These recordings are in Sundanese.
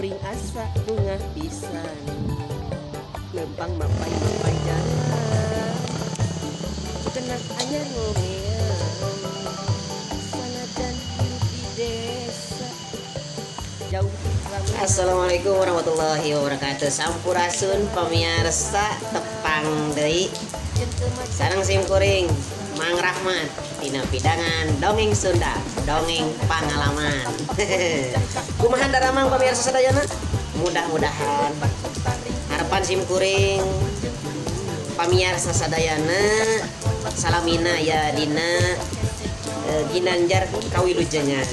Kuring asa bungah pisan lempang mapai-mapai jalan tenang anyar ngomean sanajan hirup di desa jauh. Assalamualaikum warahmatullahi wabarakatuh. Sampurasun pemirsa, tepang deui sareng sim kuring Mang Rahmat dina pidangan dongeng Sunda, dongeng pangalaman. Kumaha daramang pemirsa sadayana? Mudah-mudahan harapan sim kuring pamirsa sadayana salamina ya dina ginanjar kawilujengan,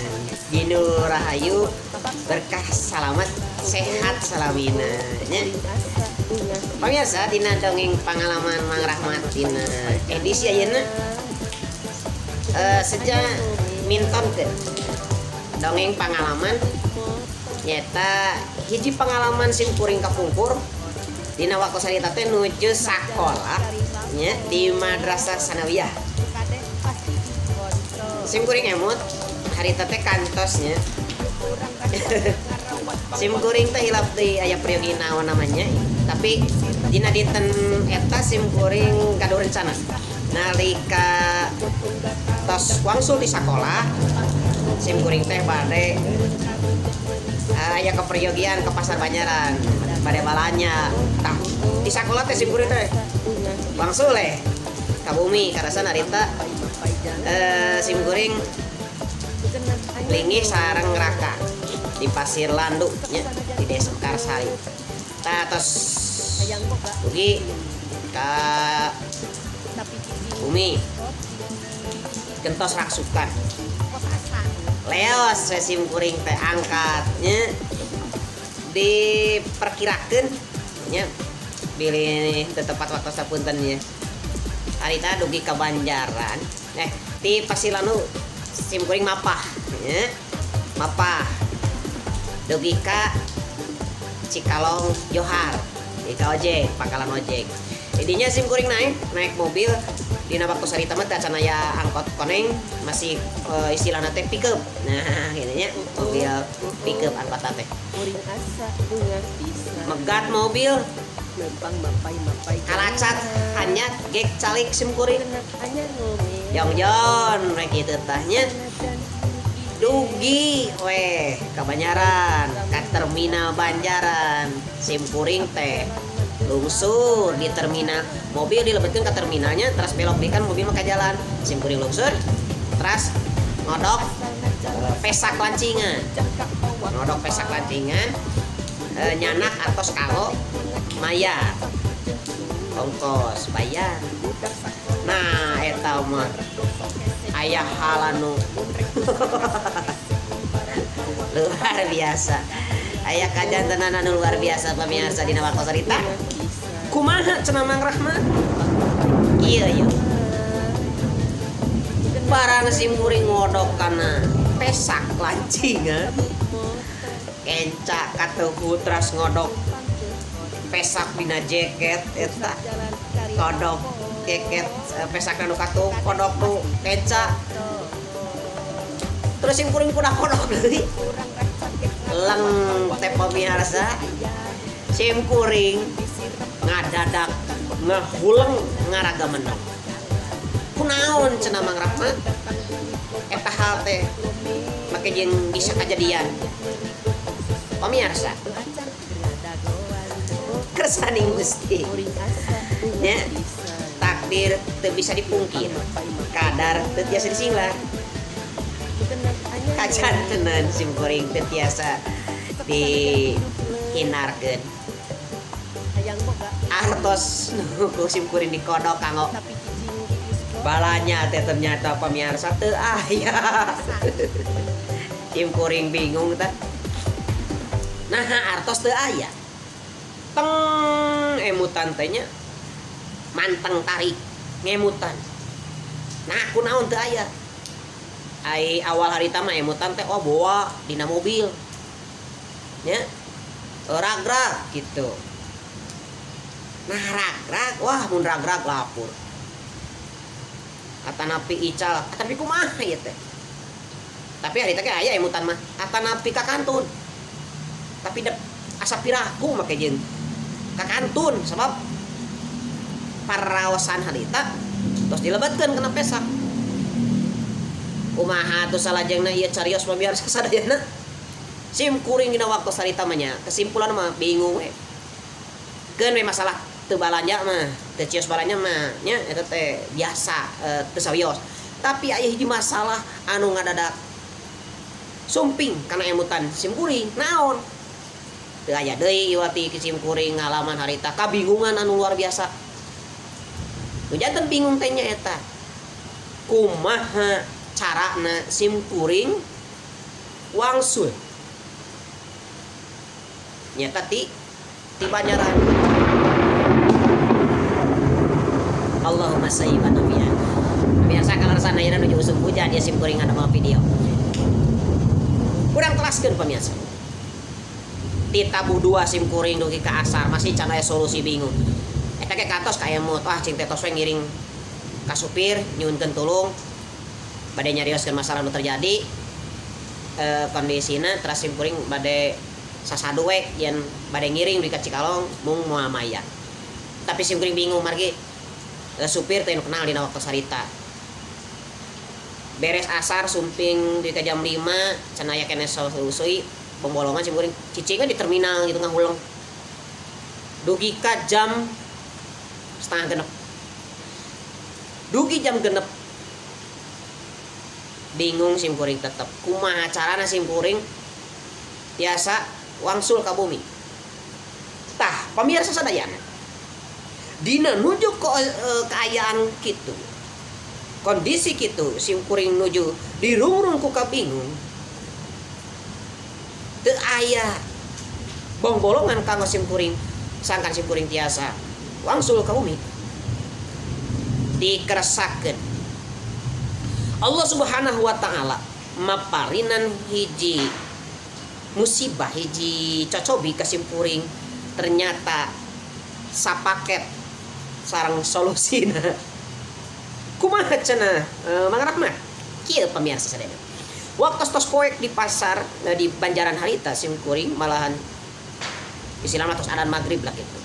dinu rahayu berkah salamat sehat salamina nya. Pemirsa, dina dongeng pangalaman Mang Rahmat dina edisi ayeuna sejak mintonkeun dongeng pangalaman nyata hiji pangalaman sim kuring kapungkur dina waktu sarita teh nuju sakola nya di Madrasah Sanawiyah. Sim kuring emut harita teh kantosnya. Sim kuring teh hilap deui aya priyogi naon namanya, tapi dina dinten eta sim kuring gaduh rencana nalika tos wangsul di sakola sim kuring teh bade aya keperyogian ke pasar Banjaran bade balanya. Tah di sakola teh sim kuring teh wangsul leh ka bumi karasan harita sim kuring lingih sareng raka di Pasir Landu nya di Desa Mekarsari. Tah tos dugi ka bumi gentos raksukan leos we sim kuring teh angkat nya, diperkirakeun nya bilih teu tepat waktu sapunten nya. Harita dugi ka Banjaran di Pasir Landu sim kuring mapah nya, mapah dugi ka Cikalong Johar di ka ojek, pangkalan ojek. Didinya sim kuring naik mobil dina waktu sarita mah teh acan aya angkot koneng, masih istilahna teh pickup. Nah, kitu nya mobil pickup angkot teh. Megat mobil kalacat hanyat gek calik sim kuring. Jongjon we kitu tah nya. Dugi weh ka Banjaran, ka terminal Banjaran. Sim kuring teh lungsur di terminal, mobil dilebetkeun ka terminalnya terus belok deui kan mobil mah ka jalan. Sim kuring lungsur terus ngodok pesak lancingan. Ngodok pesak lancingan nyanak atos kalo mayar ongkos bayar. Nah eta mah aya halanu luar biasa, aya kajantenan anu luar biasa pemirsa dina waktu cerita. Kumaha cenah Mang Rahmat? Ieu yeuh barang sim kuring ngodok kana pesak lancingan kenca katuhu teras ngodok pesak dina jaket eta kodok jaket pesak nu katuh kodok nu kenca terus sim kuring kuda kodok deui leng teh pemirsa. Sim kuring ngadadak ngahuleng ngaraga menang. Kunaon cenah Mang Rahmat eta hal teh make jeung bisa kajadian pemirsa kersaning Gusti nya, takdir teu bisa dipungkir, kadar teu tiasa disinglar. Kajantenan sim kuring teu tiasa dihinarkeun. Artos nu sim kuring dikodok kanggo balanya teh ternyata pemirsa teu aya. Sim kuring bingung teh. Nah artos teu aya. Teng emutan teh nya manteng tarik ngemutan. Nah kunaon teu aya. Ai awal harita mah emutan teh oh boa dina mobil nya ragrag gitu. Nah ragrag wah mun ragrag lapur. Atanapi ical, atanapi kumaha ieu teh. Tapi harita ge aya emutan mah atanapi ka kantun. Tapi da asa piraku make jeung kakantun sebab paraosan harita tos dilebetkeun kana pesak. Kumaha atuh salajengna ieu carios pamiarsa sadayana. Sim kuring dina waktu sarita mah nya kesimpulan mah bingung we. Keun we masalah teu balanja mah, teu cios balanja mah nya eta teh biasa teu sawios. Tapi aya hiji masalah anu ngadadak sumping kana emutan sim kuring naon? Teu aya deui ieu ti sim kuring ngalaman harita kabingungan anu luar biasa. Nu janten bingung teh nya eta. Kumaha carana sim kuring wangsul? Nyata ti Banjaran. Allahumma sayyiban nabiyan. Biasa kalau sana ayeuna nuju usum hujan ya sim kuring ada video. Kurang telaskeun pemirsa. Ti tabuh 2 sim kuring dugi ka asar masih can aya solusi bingung. Eta ge kantos ka emut ah cing teh tos we ngiring ka supir nyuhunkeun tulung bade nyarioskeun masalah nu terjadi kondisina teras sim kuring bade sasadu we yen bade ngiring di ka Cikalong mung moal maya. Tapi sim kuring bingung margi supir teh nu kenal dina waktu sarita. Beres asar sumping di ka jam 5 cenah aya keneh solusi pembolongan sim kuring cicing di terminal gitu ngahuleng. Dugi ka jam 5:30. Dugi jam 6. Bingung sim kuring tetep kumaha carana sim kuring tiasa wangsul ka bumi. Tah pamirsa sadayana dina nuju ke keayaan kitu kondisi kitu sim kuring nuju dirungrung ku kabingung teu aya bongbolongan kanggo sim kuring sangkan sim kuring tiasa wangsul ka bumi dikeresakeun Allah Subhanahu wa taala maparinan hiji musibah hiji cocobi ka sim kuring ternyata sapaket sarang solusina kumaha cenah Mang Rahmat kieu pamirsa sadayana waktu tos poek di pasar di Banjaran harita sim kuring malahan istilahna tos adan magrib lah gitu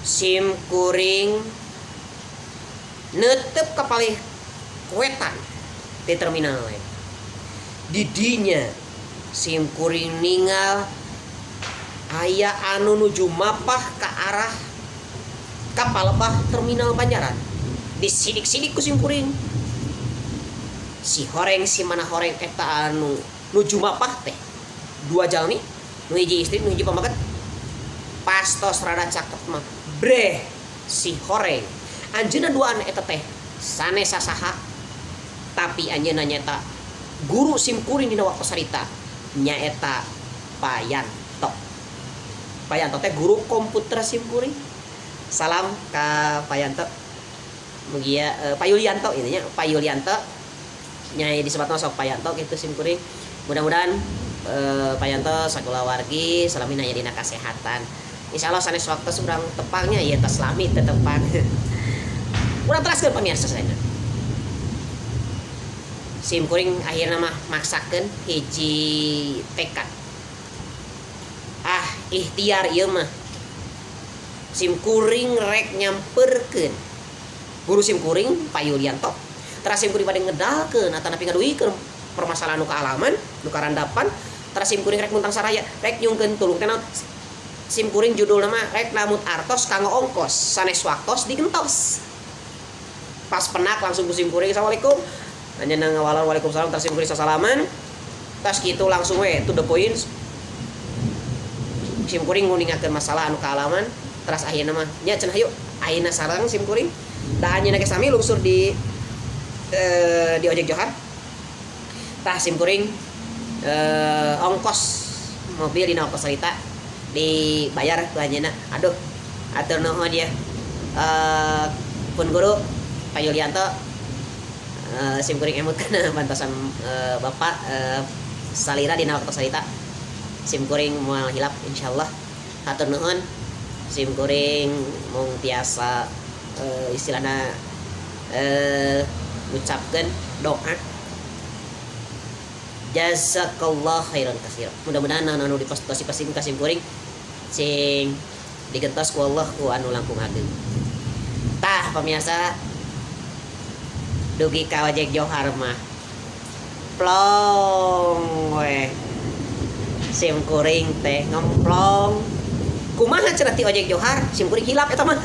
sim kuring netep ka palih wetan di terminal didinya sim kuring ningal aya anu nuju mapah ke arah kapal lebah terminal Banjaran disidik-sidik ku sim kuring si horeng si mana horeng eta anu nuju mapah teh dua jalmi nu hiji istri nu hiji pamaget pastos rada cakep mah breh si horeng anjeunna duaan eta teh sanes sasaha tapi anjeunna nyata guru sim kuring dina waktu sarita nyaeta Payanto. Payanto teh guru komputer sim kuring. Salam ka Payanto. Mugia Pak Yulianto intinya Pak Yulianto nyai disebatna sok Payanto gitu sim kuring. Mudah-mudahan Payanto sakulawargi salami aya dina kasehatan. Insyaallah sanes waktu urang tepangnya ieu tos lami teu tepang. Urang teraskeun pamirsa sadayana. Sim kuring akhirna mah maksakeun hiji tekad. Ah, ikhtiar ieu mah. Sim kuring rek nyamperkeun guru sim kuring Pak Yulianto. Teras sim kuring bade ngedalkeun atanapi ngaduikeun permasalahan nu kaalaman, nu karandapan, teras sim kuring rek muntang saraya, rek nyungkeun tulung teh naon. Sim kuring judulna mah rek namut artos kanggo ongkos, sanes waktos digentos. Pas penak langsung ku sim kuring assalamualaikum. Anjeunna ngawalan waalaikumsalam teras sim kuring sasalaman. Tas kitu langsung we to the point. Sim kuring nguningakeun masalah anu kaalaman, teras akhirna mah nya cenah hayu ayeuna sareng sim kuring. Da anjeunna ge sami lungsur di ojek Johar. Tah sim kuring ongkos mobil dina ongkos harita dibayar ku anjeunna. Aduh, atur nuhun ya. Pun guru Pak Yulianto sim kuring emut kana bantosan Bapak salira dina waktu sarita sim kuring moal hilap insyaallah. Hatur nuhun sim kuring mung tiasa istilahna ngucapkeun doa Jazakallah khairan katsira. Mudah-mudahan anu dipasti-pasti ka sim kuring sing digentos ku Allah ku anu langkung ageng. Tah pamirsa dugi ka ojek Johar mah plong we sim kuring teh ngemplong. Kumaha cenah ti ojek Johar sim kuring hilap eta mah.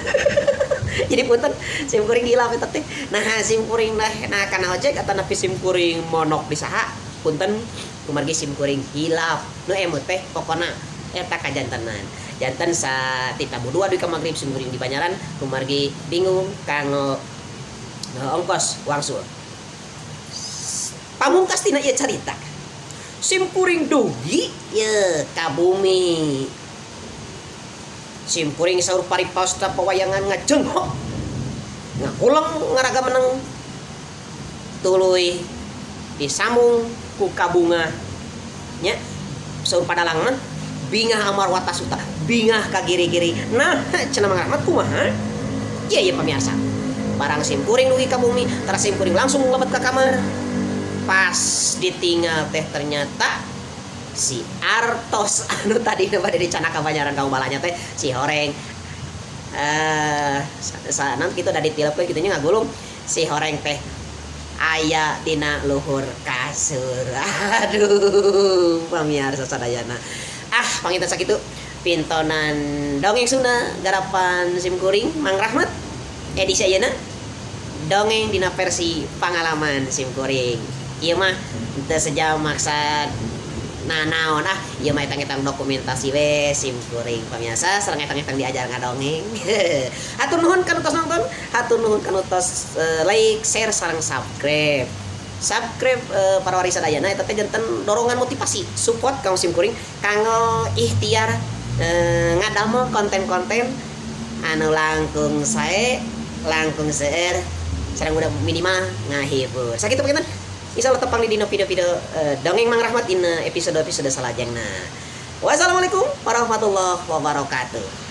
Jadi punten sim kuring hilap eta teh. Nah sim kuring nah kana ojek atanapi sim kuring monok di saha punten kumargi sim kuring hilap. Nu emut teh pokona eta kajantenan. Janten sa ti tabuh 2 dugi ka magrib sim kuring di Banjaran kumargi bingung kanggo ongkos wangsul. Pamungkas tina ieu carita. Sim kuring dugi ye ka bumi. Sim kuring saur paripasta pawayangan ngajenghok. Ngakuleng ngaraga meneng. Tuluy disambung ku kabunga nya saur padalang mah bingah amar watasuta bingah ka giri-giri. Nah cenah Mang Rahmat kumaha? Ieu ye pamirsa. Barang sim kuring dugi ka bumi, tara sim kuring langsung lebet ka kamar. Pas ditinggal teh ternyata si artos anu tadi bade dicanak ka Banjaran ka balanya teh si horeng. Sanan kitu da ditilep we kitu nya ngagulung si horeng teh aya dina luhur kasur. Aduh, pamirsa sadayana. Ah, panginten sakitu pintonan dongeng Sunda garapan sim kuring Mang Rahmat. Edisi ayeuna dongeng dina versi pangalaman sim kuring. Ieu mah teu sejam maksad nanaon ah ieu mah etang-etang dokumentasi we sim kuring pamirsa sareng etang-etang diajar ngadongeng. Hatur nuhun kanu tos nonton, hatur nuhun kanu tos like, share sareng subscribe. Subscribe para warisa dayana eta teh janten dorongan motivasi support kanggo sim kuring kanggo ikhtiar ngadamel konten-konten anu langkung sae langkung seueur sareng udah minimal ngahibur. Sakitu panginten. Insyaallah tepang di dina video-video dongeng Mang Rahmat dina episode-episode salajengna. Wassalamualaikum warahmatullahi wabarakatuh.